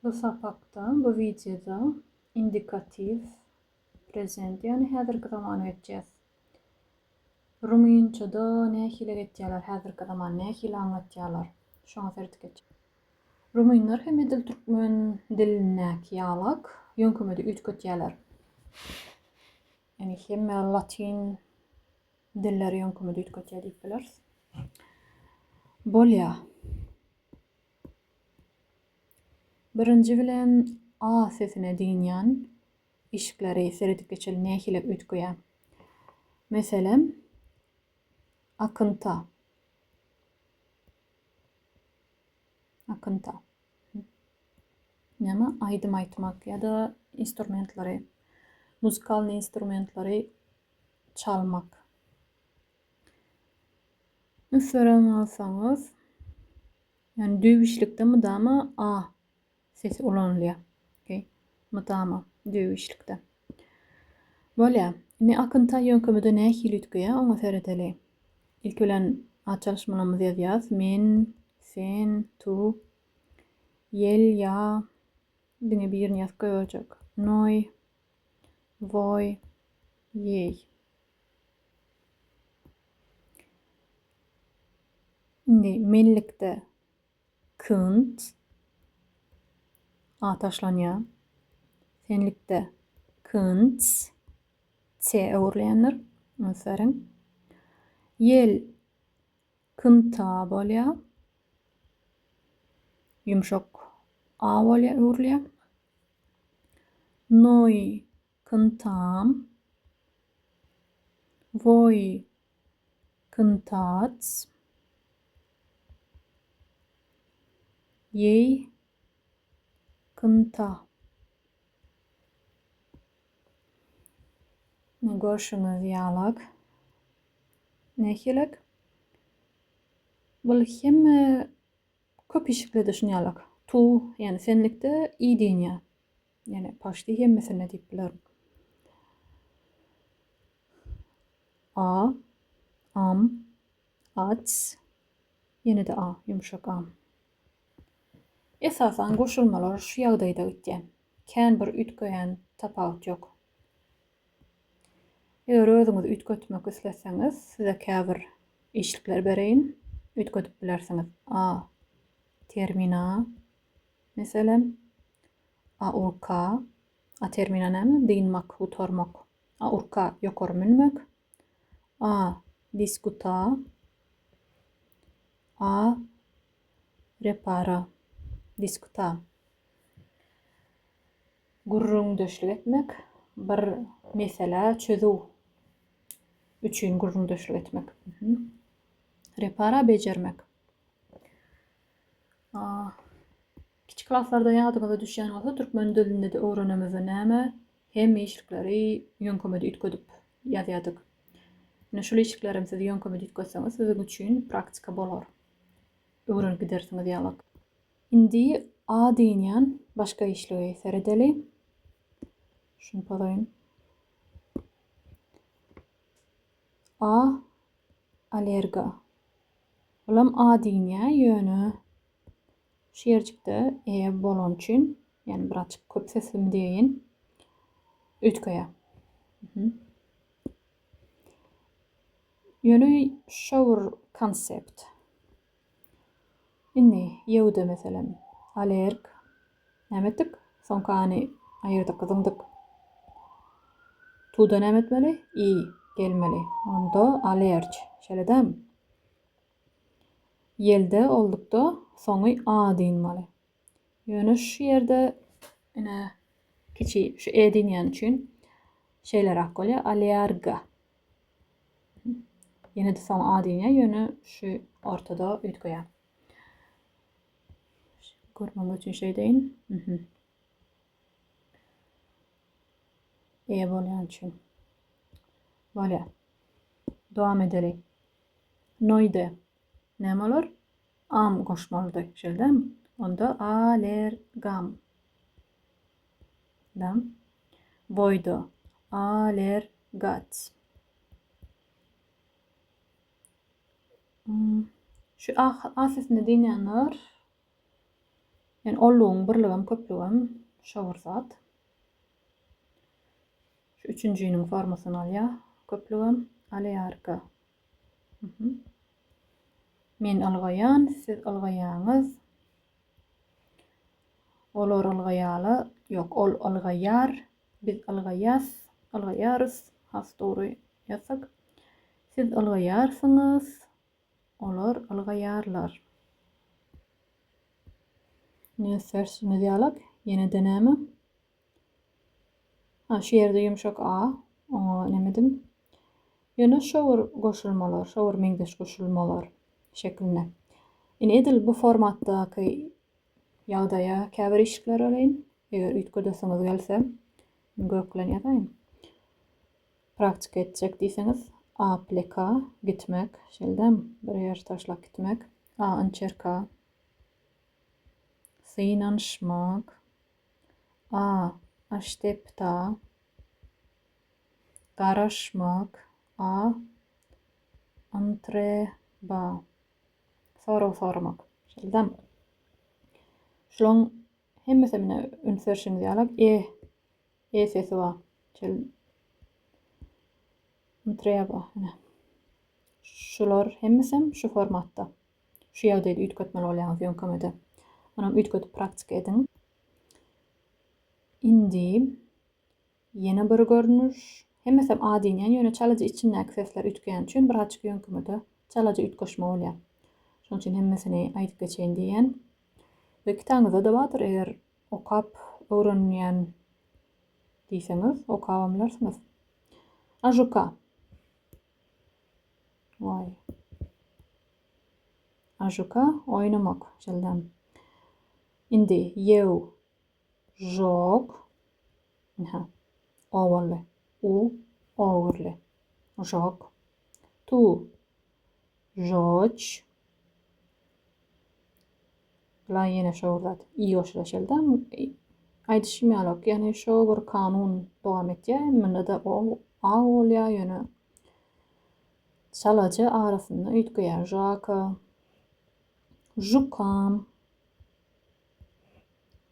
Bu sapakda, bu wideoda indikatiw prezent, ýagny häzirki zamany geçýäs. Rumynçada nähili geçýärler, häzirki zamany nähili aňlatýarlar, şoňa seredip geçýäs. Rumynlar hem edil türkmen dilindäki ýalak ýöňkemede üýtgetýärler. Ýagny hemme latyn dilleri ýöňkemede üýtgetýär diýip bileris. Bolýar. Birinji bilen A sesine dynýan işikleri seredip geçeli nähili üýtgeýär. Meselem, akynta. Akynta. Näme? Aýdym aýtmak ýa-da instrumentleri, muzykalnyý instrumentleri çalmak. Üns beren bolsaňyz, ýagny düýp işlikde mydama a sesi ulanylýar. Okey. Mydama düýp işlikde. Bolýar. Indi akynta ýöňkemede nähili üýtgeýär, oňa seredeli. Ilki bilen at çalyşmalarymyzy ýazýarys. Men, sen, tu, ýel, ýa, diňe birini ýazyp goýberjek. Noý, woý, ýeý. Indi menlikde kynt a taşlanýar. Senlikde kynts c öwrülýändir. Üns beriň. Ýel kynta bolýar. Ýumşak a bolýar, öwrülýär. Noý Kyntam. Voi cântați. Ei cânta. Ine görşüňiz ýalak. Nähilek? Bul hemme köp işiklerde şun ýalak. Tu, ýagny senlikde i diýinýär. Ýene paşti hemmesinde diýip bilerin. A, am, ats, ýene-de a, ýumşak am. Esasan goşulmalar şu ýagdaýda gitýär. Kän bir üýtgeýän tapawut ýok. Eger özüňiz üýtgetmek isleseňiz, size käbir işlikler bereýin. Üýtgedip bilersiňiz. A, termina, Meselem, a urka, a termina näme? Dynmak, gutarmak. A urka, ýokary münmek. A diskuta, a repara, diskuta. Gürrüňdeşlik etmek, bir meselä çözüw üçin gürrüňdeşlik etmek. Repara bejermek. Kiçi klaslarda ýadyňyza düşýän bolsa, türkmen dilinde-de öwrenemizde näme, hemme işlikleri ýöňkemede üýtgedip ýazýardyk. Ine şul işliklerem siz ýöňkemede üýtgetseňiz, siziň üçin praktika bolar. Öwrenip gidersiňiz ýalak. Indi A diýinýän başga işligi seredeli. Şuny pozaýyn. A alerga. Bulam A diýinýär, ýöne şu ýerjikde E bolany üçin, ýagny birazjyk köp seslimi diýeýin, üýtgeýär. Ýöne şo bir konsept. Indi ýewde meselem, alerg näme etdik? Soňky A-ny aýyrdyk, zyňdyk. Tuda näme etmeli? I gelmeli. Onda alerj. Şeýle dämi? Ýelde oldukda soňy a dynmaly. Ýöne şu ýerde ine kiçi şu e dynýany üçin şeýleräk bolýar, alerga. Ýene-de soňy a dynýar, ýöne şu ortada üýtgeýär. Görmek üçin şeýdeýin. Mhm. E bolýan üçin. Bolýar. Dowam edeli. Noýde. Näme bolar? Am goşmalydy. Şeýle dälmi? Onda alergam. Dam. Boýda. Alergat. Hmm. Şu a, a sesini dynýanlar. Ýani ollugyň birligem köplügem şo bir zat. Şu üçünjiniň formasyny alýar. Köplügem alýarka. Men ylgaýan, siz ylgaýaňyz. Olar ylgaýarlar, ýok, ol ylgaýar, biz ylgaýas, ylgaýarys, has dogry ýazsak. Siz ylgaýarsyňyz, olar ylgaýarlar. Ine, serşimiz ýalak, ýene-de näme? Ha, şu ýerde ýumşak A, oňa neme ediň. Ýöne şo bir goşulmalar, şo bir meňzeş goşulmalar şeklinde. Indi edil bu formatdaky ýagdaýa käbir işlikler alaýyn. Eger üýtgedesiňiz gelse, gök bilen ýazaýyn. Praktika etjek diýseňiz, A pleka, gitmek, şeýle-dämi? Bir ýeri taşlap gitmek. A inçerka, synanyşmak. A. Aştepta. Garaşmak. A. Antreba. Sorag soramak. Şeýle-dämi? Şulaň hemmesi mine üns berşiňiz ýaly e e sesi bar. Şeýle Antreba. Ine. Şular hemmesem şu formatda. Şu ýagdaýda üýtgetmeli bolýaňyz ýöňkemede. Onam üýtgedip praktika ediň. Indi ýene bir görnüş. Hemmesem A diýilýän, ýöne çalaja içindäki sesler üýtgeýän üçin birazjyk ýöňkemede çalaja üýtgeşme bolýar. Şonuň üçin hemmesini aýdyp geçeýin diýýän. We kitabyňyzda-da bardyr, eger okap öwrenýän diýseňiz, okabam bilersiňiz. Ažuka. Waý. Ažuka oýnamak şeldem. Indi ýew žok. Ynha. O boldy. U o öwrüldi. Žok. Tu žoç. Bula ýene şo bir zat. I goşular şeldem. Aýdyşym ýalak, ýagny şo bir kanun dowam etýär. Munda-da o a bolýar, ýöne Çalaja arasynda üýtgeýär. Žaka, žukam,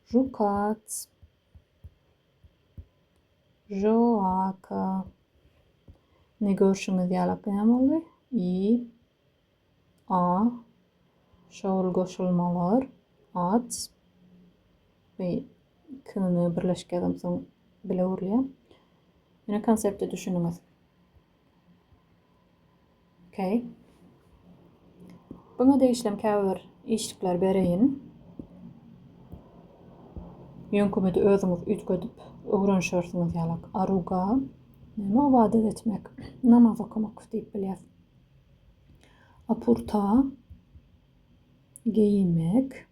žukac, žoaka. Indi görşüňiz ýalak näme boldy? I, A, şol goşulmalar, ac we ikini birleşik ýazamsoň bile öwrülýär. Ýöne konsepte düşüniňiz. Okey. Buňa degişli käbir işlikler bereýin. Ýöňkemede özüňiz üýtgedip öwrenişersiňiz ýalak. Aruga näme ybadat etmek, namaz okamak diýip bilýäs. Apurta geýmek.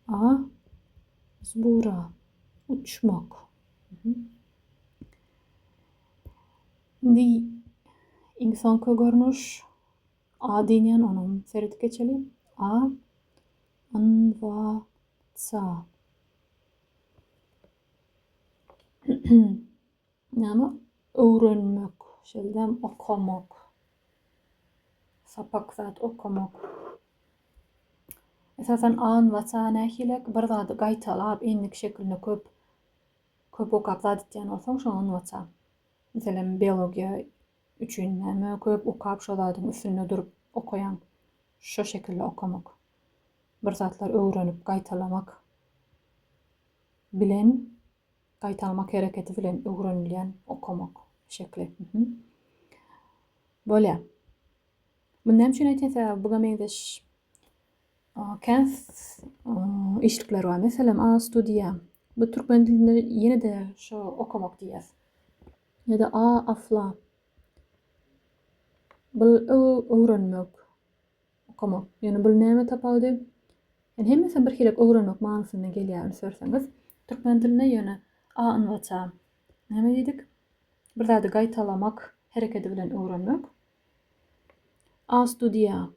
A zbura uçmak. Indi iň soňky görnüş A diýilýän onam seredip geçeli. A Nwa Ca. Näme? Öwrenmek, şeýle-de okamak. Sapak zat okamak. Esasan A Nwa Ca nähili bir zady gaýtalap endik şeklinde köp Köp okap zat etýän bolsaň şoňa nota. Meselem biologiýa üçin näme köp okap şo zadyň üstünde durup okaýaň. Şo şekilde okamak. Bir zatlar öwrenip gaýtalamak bilen gaýtalamak hereketi bilen öwrenilýän okamak şekli. Bolýa. Muny näme üçin aýtýan sebäbi buňa meňzeş Kän işlikler bar. Meselem, a studiýa. Bu türkmen dilinde ýene-de şo okamak diýýäs. Ýa-da a afla. Bu öwrenmek, okamak. Ýöne bu näme tapawudy? Ýani hemmesi bir hili öwrenmek manysynda gelýär üns berseňiz. Türkmen dilinde ýöne a ynwaça näme diýdik? Bir zady gaýtalamak herekedi bilen öwrenmek. A studiýa.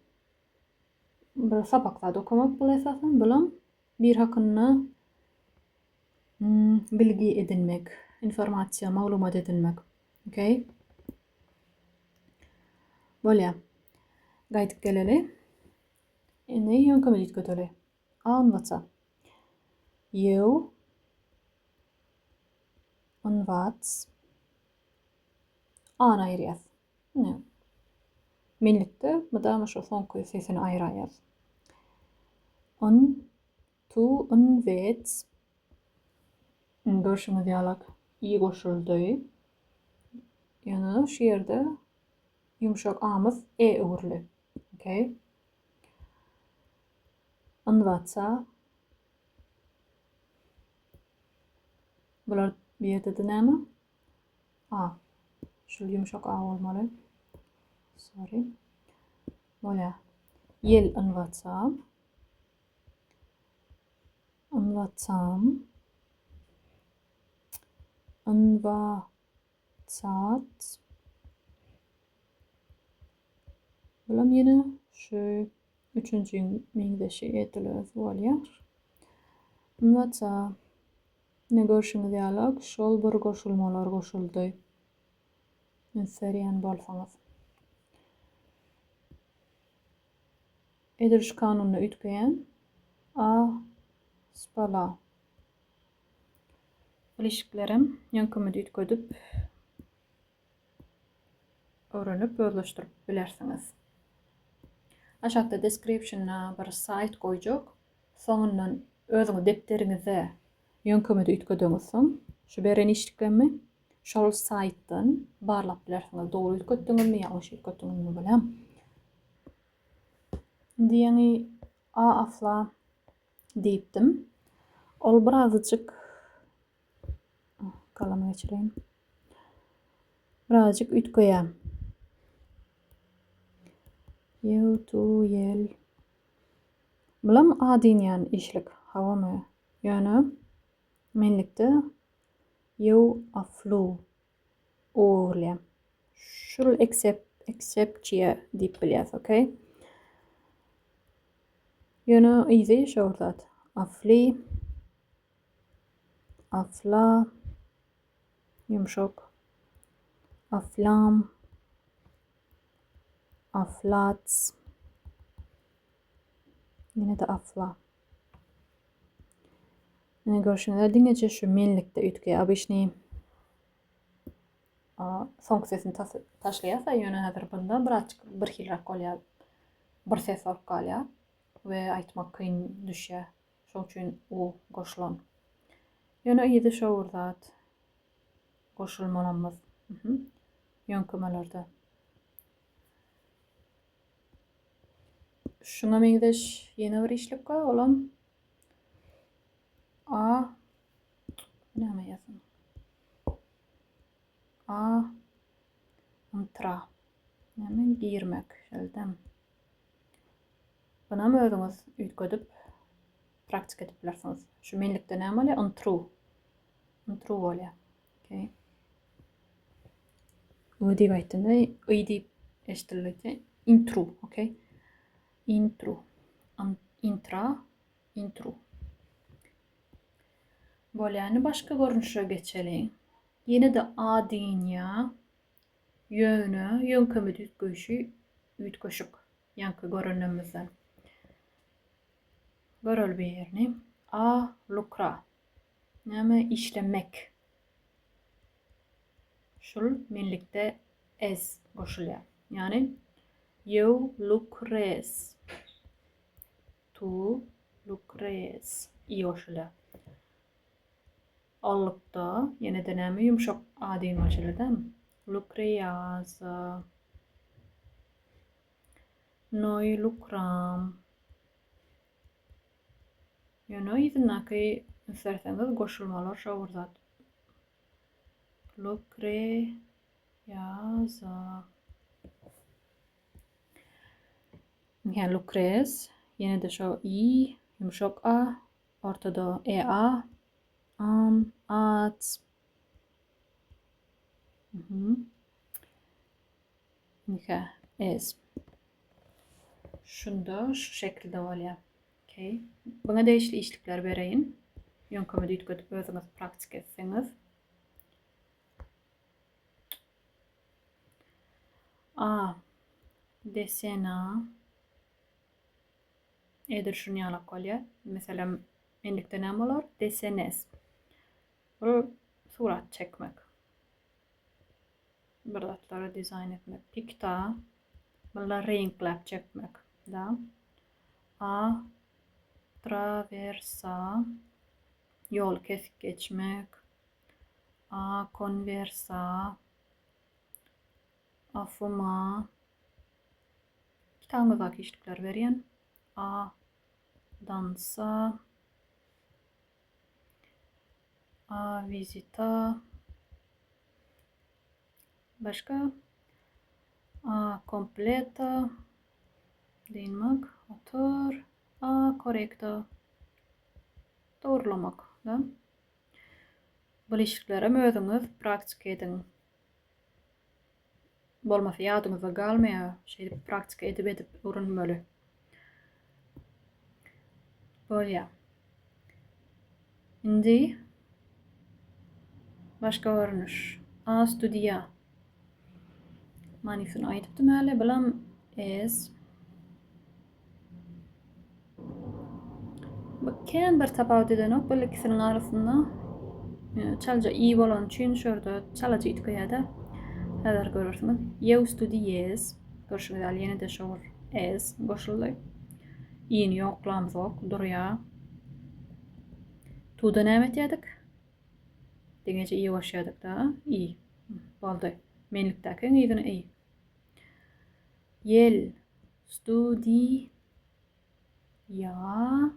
Bir sapak zat okamak bul esasan bulam bir hakynda bilgi edinmek, informasiýa, maglumat edinmek. Okey. Bolýar. Gaýdyp geleli. Indi ýöňkeme üýtgedeli. Anlaça. Ýew. Ynwats. A-ny aýyrýas. Ine. Menlikde mydama şo soňky sesini aýraýas. Yn, tu, yn, wets. Görşüňiz ýalak i goşuldy. Ýöne şu ýerde ýumşak amyz e öwrüldi. Okey. Ynwatsa. Bular bu ýerde-de näme? A. Şul ýumşak A bolmaly. Sorry. Bolýar. Ýel ynwatsam. Ynwatsam. Ynwatsat. Bulam ýene şu üçünjiň meňzeşi edil özi bolýar. Ynwatsa. Ine görşüňiz ýaly şol bir goşulmalar goşuldy. Üns berýän bolsaňyz. Edil şu kanunda üýtgeýän a spala. Bu işliklerem ýöňkemede üýtgedip öwrenip özleşdirip bilersiňiz. Aşakda description-da bir saýt goýjak. Soňundan özüňiz depderiňizde ýöňkemede üýtgedeňiz soň şu beren işliklerimi şol saýtdan barlap bilersiňiz. Dogry üýtgetdiňizmi, ýalňyş üýtgetdiňizmi bolýar. Indi ýaňy A asla diýipdim. Ol birazajyk galama geçireýin. Birazajyk üýtgeýär. Ýew, tu, ýel. Bulam A diýilýän işlik, hawamy? Ýöne menlikde ýew aflu u öwrülýär. Şul eksep eksepçiýa diýip bilýäs, okey? Ýöne yzy şo bir zat. Afli afla ýumşak aflam aflats ýene-de afla. Ine görşüňiz diňeje şu menlikde üýtgeýär. Obyçny soňky sesini taşlaýarsa, ýöne häzir bunda birazjyk bir hilräk bolýar. Bir ses bolup galýar we aýtmak kyn düşýär. Şoň üçin u goşulan. Ýöne yzy şo bir zat. Goşulmalamyz. Ýöňkemelerde. Şuňa meňzeş ýene bir işlik bar, olam A näme ýazan? A intra. Näme girmek, şeldem. Bunam özüňiz üýtgedip praktika edip bilersiňiz. Şu menlikde näme bolýar? Intru. Intru bolýar. Okay. U diýip aýtdym-da, y diýip eşidildi. Intru, okey. Intru. Intra, intru. Bolýar. Indi başga görnüşe geçeliň. Ýene-de a diýinýär. Ýöne ýöňkemede üýtgeýşi üýtgeşik. Ýaňky görenimizden. Göreli bir ýerini. A lukra. Näme işlemek. Şul menlikde es goşulýar. Ýagny ýew lukres. Tu lukres i goşulýar. Ollukda ýene-de näme ýumşak a diýen bolşuly dämi? Lukreýaza. Noý lukram. Ýöne yzyndaky üns berseňiz goşulmalar şo bir zat. Lukreýaza. Ýa Lukrez, ýene-de şo i, ýumşak a, ortada e a, am, ac. Mhm. Nika, es. Şunda şu şekilde bolýar. Okey. Buna degişli işlikler bereýin. Ýöňkemede üýtgedip özüňiz praktika etseňiz. A. Desena. Edil şuny ýalak bolýar. Meselem, Menlikde näme bolar? Desenes. Bu surat çekmek. Bir zatlary dizaýn etmek. Pikta. Bular reňkläp çekmek. Da. A. Traversa. Ýol kesip geçmek. A. Konwersa. A. Fuma. Kitabyňyzdaky işlikleri berýän. A. Dansa. A. Wizita. Başga. A. Kompleta. Dynmak. Otur. A. Korrekta. Dogrulamak. Da. Bu işliklerem özüňiz praktika ediň. Bolmasa ýadyňyzda galmaýar. Şeýdip praktika edip-edip öwrenmeli. Bolýar. Indi başga görnüş. A studiýa. Manysyny aýdypdym häli. Bulam es. Bu kän bir tapawut edenok bu ikisiniň arasynda. Çalja i bolan üçin şu ýerde çalaja üýtgeýär-de. Häzir görersiňiz. Eu studies. Görşüňiz ýaly ýene-de şo bir s goşuldy. I-ni ýoklamzok, durýar. Tuda näme etýärdik? Diňeje i goşýardyk-da. I. Boldy. Menlikdäki yzyna i. Ýel. Studi. Ýa.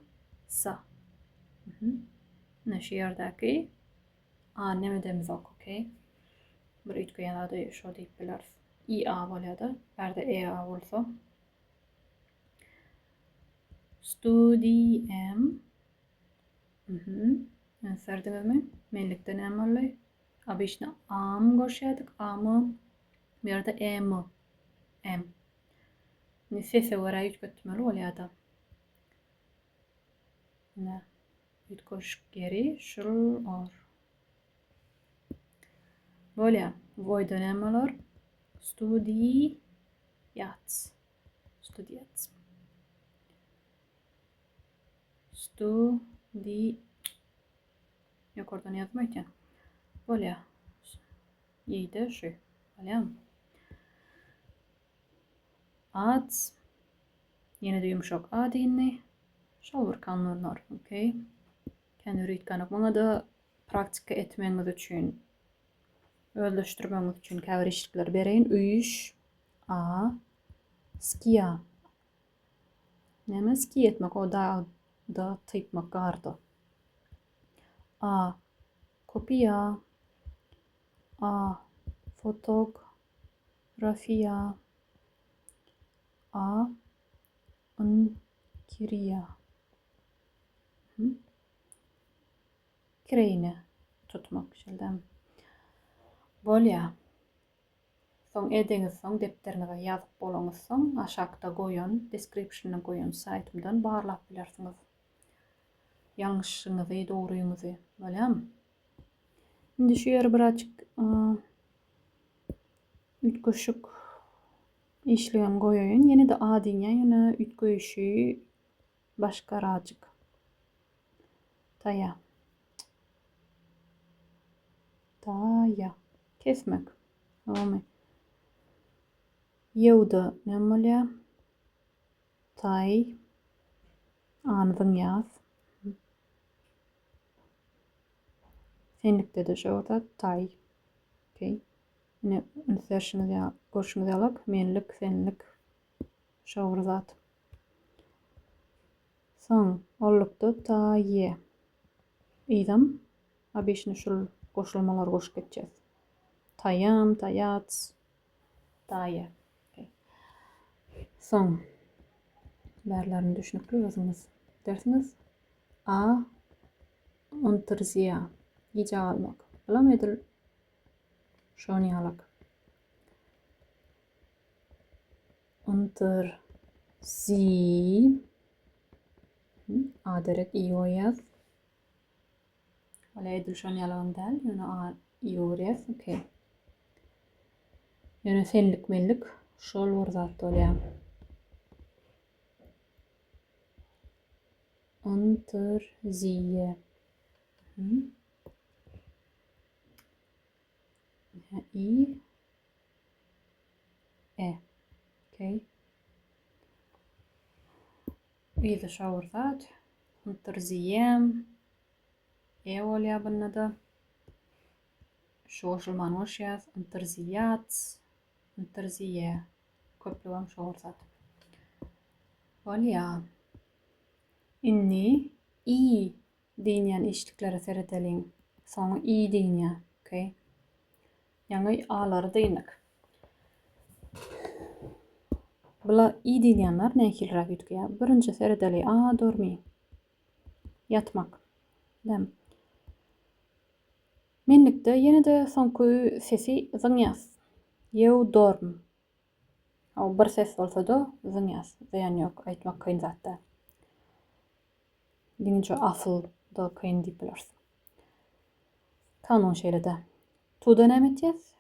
Sa. Ine şu ýerdäki A neme demizok, okey. Bir üýtgeýän zady şo diýip bileris. I A bolýar-da, bärde E A bolsa. Studi M. Mhm. Üns berdiňizmi? Menlikde näme boldy? Obyçny am goşýardyk, am. Bu ýerde M. M. Indi sese görä üýtgetmeli bolýar-da. Ine, üýtgeşik ýeri şul or. Bolýar. Voýda näme bolar? Studiýats. Studiýats. Studi Ýokardan ýazma öýtýän. Bolýar. Ýeýde şu. Bolýarmy? At. Ýene-de ýumşak A diýindi. Şol bir kanunlar. Okey. Kän üýtgänok. Muňa-da praktika etmegiňiz üçin, özleşdirmegiňiz üçin käbir işlikleri bereýin. Üýş, A, skiýa. Näme skiý etmek? O dagda typmak garda. A. Kopiýa. A. Fotografiýa. A. Inkiriýa. Kireýine tutmak şeýdem. Bolýa. Soň edeňizsoň depderiňize ýazyp bolaňyzsoň aşakda goýan description-da goýan saýtymdan barlap bilersiňiz. Ýalňyşyňyzy, dogryňyzy. Bolýamy? Indi şu ýeri birazjyk üýtgeşik işligem goýaýyn. Ýene-de A diýýän, ýöne üýtgeýşi başgarajyk. Taýa. Taýa. Kesmek. Dogrymy? Ýewda näme bolýar? Taý. Any zyňýas. Senlikde-de şo zat taý. Okey. Ine, üns berşiňiz ýa görşüňiz ýalak, menlik, senlik şo bir zat. Soň ollukda taýe. Yzam obişni şul goşulmalary goşup geçýäs. Taýam, taýac, taýe. Soň bärlerini düşnükli özüňiz dersiňiz. A untrziýa gijä galmak. Bulam edil şon ýalak. Unter zi A derek i goýýas. Ol edil şon ýalagam däl, ýöne A i görýäs. Okey. Ýöne senlik menlik şol bir zat bolýar. Ntyrziýe. I E. Okey. Yzy şo bir zat. Ntyrziýem. E bolýar bunda-da. Şu goşulmany goşýas. Ntyrziýac. Ntyrziýe. Köplügem şo bir zat. Bolýar. Indi i diýinýän işliklere seredeliň. Soňy i diýinýär. Okey. Ýaňy a-lary dyndyk. Bula i diýilýänler nähiliräk üýtgeýär? Birinji seredeli. A dormi. Ýatmak. Dem. Menlikde ýene-de soňky sesi zyňýas. Ýew dorm. O bir ses bolsa-da zyňýas. Zyýan ýok, aýtmak kyn zat däl. Diňe asyl da kyn diýip bileris. Kanun şeýle-de. Tuda näme etýäs?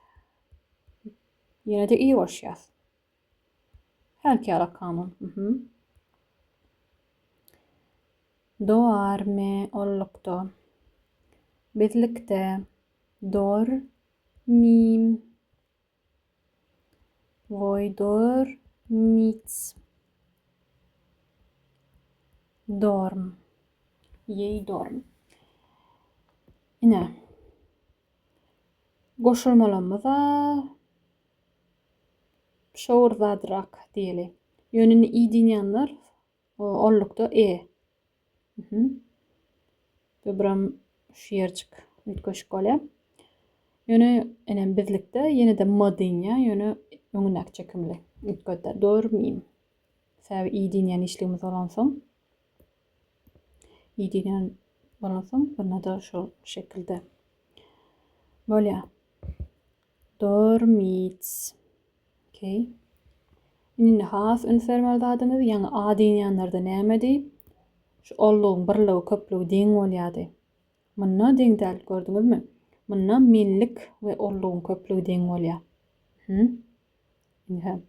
Ýene-de i goşýas. Hälki ýaly kanun. Mhm. Doarme ollukda. Bizlikde dor mim. Woýdor mic. Dorm. Ýeý dorm. Ine. Goşulmalarymyz-a şo bir zadrak diýeli. Ýöne indi i diýýänler Ollukda E. Mhm. Bu biram şu ýerjik üýtgeşik bolýar. Ýöne enem bizlikde ýene-de M diýinýär, ýöne öňündäki çekimli üýtgetdi. Dor mim. Sebäbi i diýinýän işligimiz bolansoň i diýen bolansoň bunda-da şol şekilde bolýar. Dormits. Okey. Indi has üns bermeli zadymyz, ýaňy A diýýänlerde nämedi? Şu ollugyň birligi, köplügi deň bolýardy. Munda deň däl, gördüňizmi? Munda menlik we ollugyň köplügi deň bolýar. Hı? Indi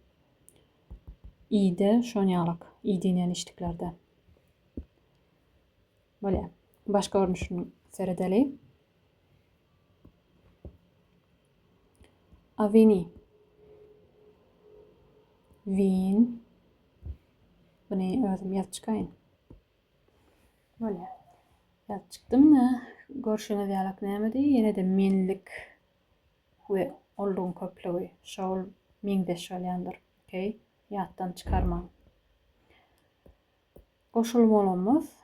I-de şon ýalak, I diýýän işliklerde. Bolýar. Başga görnüşini seredeli. Awini. Win. Bunu özüm ýazyp çykaýyn. Bolýar. Ýazyp çykdym da, görşüňiz ýalak nämedi? Ýene-de menlik we ollugyň köplügi şol meňzeş bolýandyr. Okey. Ýatdan çykarmaň. Goşulmalarymyz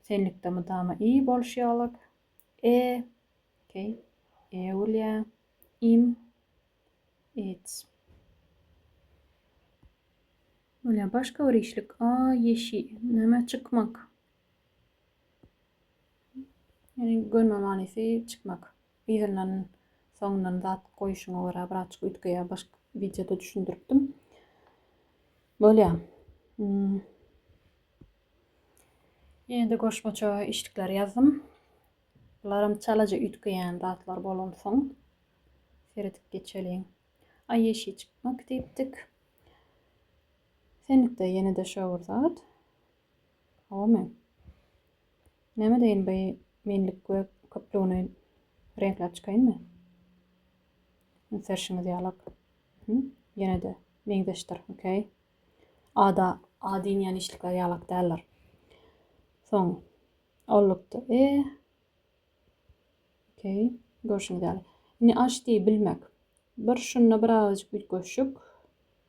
senlikde mydama i bolşy ýalyk. E, okey, e bolýar. Im, its. Bolýar. Başga bir işlik a, ýeşi, näme çykmak. Ýani gönme manysy çykmak. Yzyndan soňundan zat goýuşyňa görä birazjyk üýtgeýär. Başga wideoda düşündiripdim. Bolýar. Hmm. Ýene-de goşmaça işlikler ýazdym. Bularam çalaja üýtgeýän zatlar bolansoň seredip geçeliň. Aý eşi çykmak diýipdik. Senlikde ýene-de şo bir zat. Howamy? Näme deýin bu menlik we köplügini reňkläp çykaýynmy? Serşiňiz ýalak. Ýene-de meňzeşdir, okey. Ada A diýilýän işlikler ýalak däldir. Soň ollukda E. Okey, görşüňiz ýaly. Indi aş diý bilmek. Bir şunda birazajyk üýtgeşik.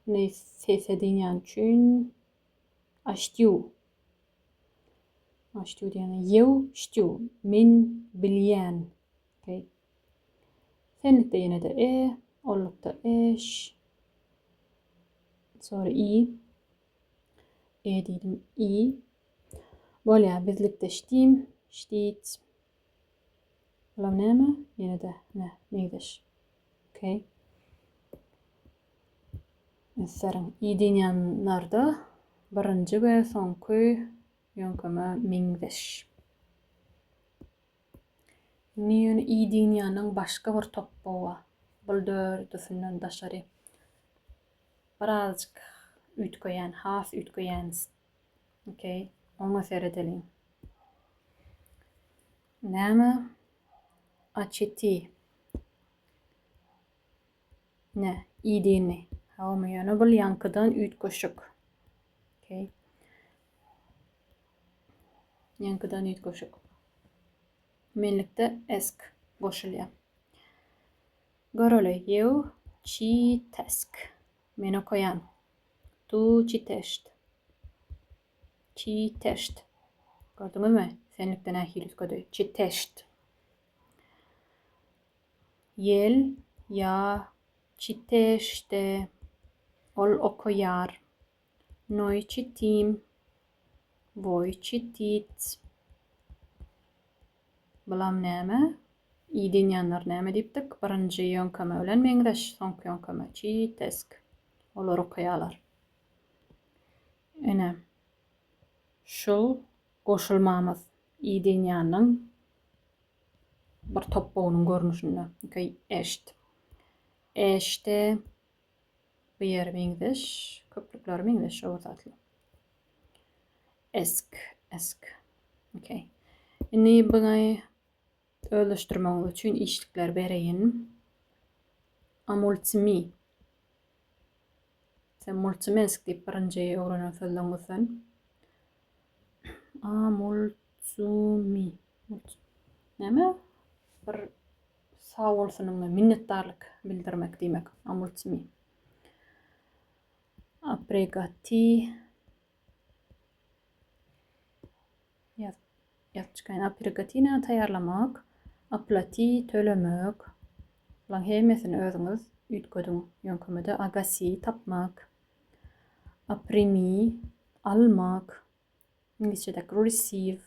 Indi sese diýýän üçin aştýu. Aştýu diýýän ýew ştýu. Men bilýän. Okey. Senlikde ýene-de e, ollukda e, ş. Sonra i. E diýdim, i. Bolýar, bizlikde ştim, ştit. Bular näme? Ýene-de ne, meňzeş. Okey. Ünslerin i diýýänlerde birinji we soňky ýöňkeme meňzeş. Indi ýöne i diýýäniň başga bir topbagy bar. Bul dördüsinden daşary. Birazjyk üýtgeýän, has üýtgeýän. Okey. Oňa seredeliň. Näme? Açiti. Ne, idini. Hawmy, ýöne bul ýaňkydan üýtgeşik. Okay. Ýaňkydan üýtgeşik. Menlikde esk goşulýar. Göreli, ýew, çi, tesk. Men okaýan. Tu çiteşt. Çiteşt. Gördüňizmi? Senlikde nähili üýtgedi? Çiteşt. Ýel, ýa, çiteşde. Ol okaýar. Noý çitim. Woý çitit. Bulam näme? I diýýänler näme diýipdik? Birinji ýöňkeme bilen meňzeş, soňky ýöňkeme. Çitesk. Olar okaýarlar. Ine, şul goşulmamyz i diýýäniň bir topbagynyň görnüşinde. Okey, eşt. Eşde bu ýeri meňzeş, köplükleri meňzeş şo bir zatly. Esk, esk. Okey. Indi buny özleşdirmegiňiz üçin işlikler bereýin. Amultimi. Sen multimesk diýip birinji öwrenen sözleňizden. Amultumi. Näme? Bir sag bolsunyňa minnetdarlyk bildirmek diýmek. Amultumi. Apregati. Ýazyp çykaýyn. Apregati näme taýýarlamak? Aplati tölemek. Bularyň hemmesini özüňiz üýtgediň. Ýöňkemede agasi tapmak. Aprimi almak. Iňlisçedäki receive.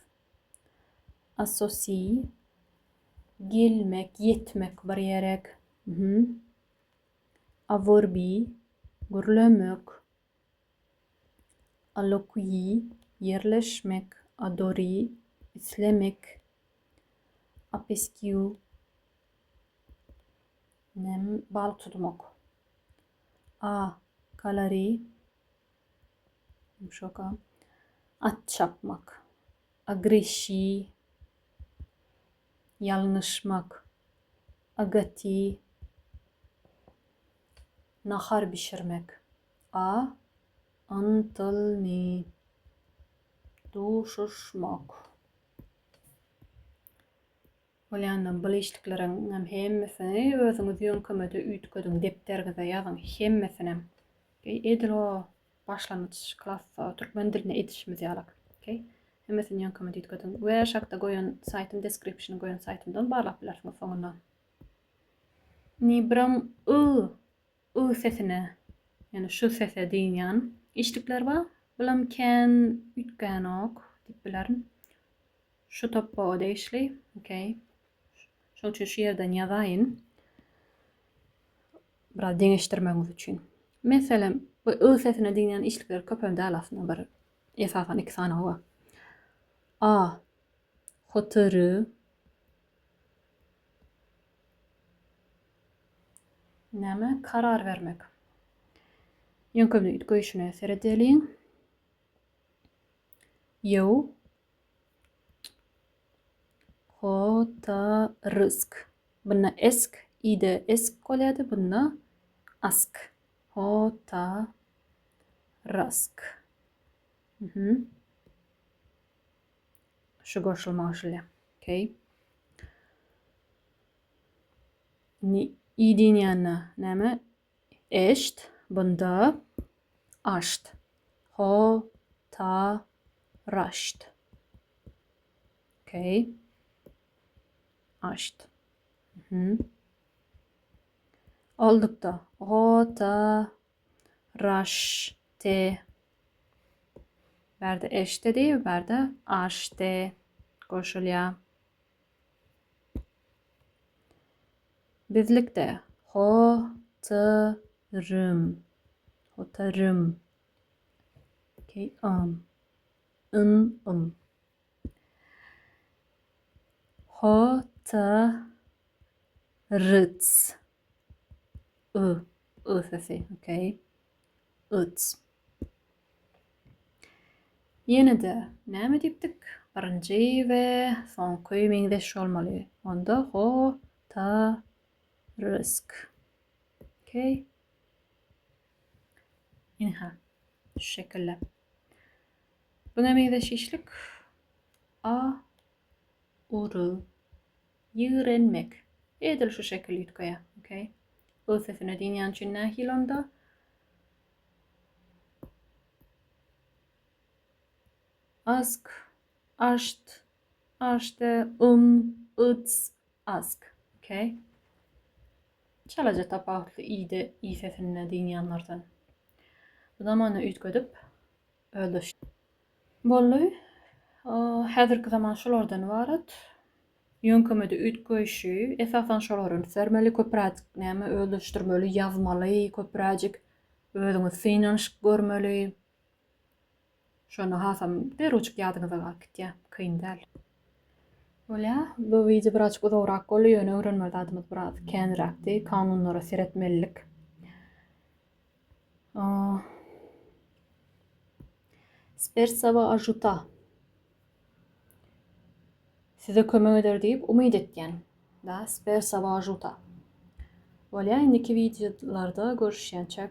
Assosi gelmek, ýetmek bir ýerek. Aworbi gürlemek. Alokuýi, ýerleşmek, adori, islemek, apeskiu, nem, balyk tutmak. A, kalori, ýumşak a, at çapmak. Agreşi, ýalňyşmak. Agati, nahar bişirmek. A. Ymtylny. Duşuşmak. Bolýanda bul işlikleriňem hemmesini özüňiz ýöňkemede üýtgediň, depderiňize ýazyň hemmesinem. Okey, edil o başlangyç klasda türkmen dilinde edişimiz ýalak. Okey. Hemmesini ýöňkemede üýtgediň we aşakda goýan saýtym description goýan saýtymdan barlap bilersiňiz soňundan. Ni biram y y sesine, ýagny şu sese dynýan işlikler bar. Bulam kän üýtgänok diýip bilerin. Şu topbaga degişli. Okey. Şonuň üçin şu ýerden ýazaýyn. Biraz deňeşdirmegiňiz üçin. Meselem, bu y sesine dynýan işlikler köpem däl aslynda bir esasan iki sany bar. A. Hotyry Näme? Karar bermek. Ýöňkemli üýtgeýşine seredeliň. Ýow. Hotarysk. Bunda esk, ide esk bolýardy, bunda ask. Hotarask. Mhm. Şu goşulma goşulýar. Okay. Indi i diýen ýanyna näme? Eşt, bunda aşt. Ho, ta, raşt. Okay. Aşt. Mhm. Oldukda. Ho, ta, raş, te. Bärde eşte diýip, bärde aşte goşulýar. Bizlikde ho, t, rym. Hotarym. Okay, ym. Ym, ym. Ho, t, r, c. Y, y sesi, okay. Yc. Ýene-de näme diýipdik? Birinji we soňky meňzeş bolmaly. Onda ho, ta, rysk. Okey. Ynha, şu şekilde. Buňa meňzeş işlik a, ury, ýigrenmek. Edil şu şekil üýtgeýär. Okey. Y sesine dynýan üçin nähili onda? Ask, aşt, aşte, ym, yts, ask. Okey. Çalaja tapawutly i-de i sesinde dynýanlardan. Bu zamany üýtgedip özleş. Boldy. Häzirki zaman şulardan ybarat. Ýöňkemede üýtgeýşi, esasan şolara üns bermeli, köpräjik näme özleşdirmeli, ýazmaly, köpräjik özüňiz synanyşyp görmeli. Şonda hasam derwjik ýadyňyza galyp gitýär, kyn däl. Bolýa, bu wideo birazjyk uzagrak boldy, ýöne öwrenmeli zadymyz biraz känräkdi, kanunlara seretmelilik. Spersowa ažuta. Size kömek eder diýip umyt etýän. Da, spersowa ažuta. Bolýa, indiki wideolarda görüşýänçäk.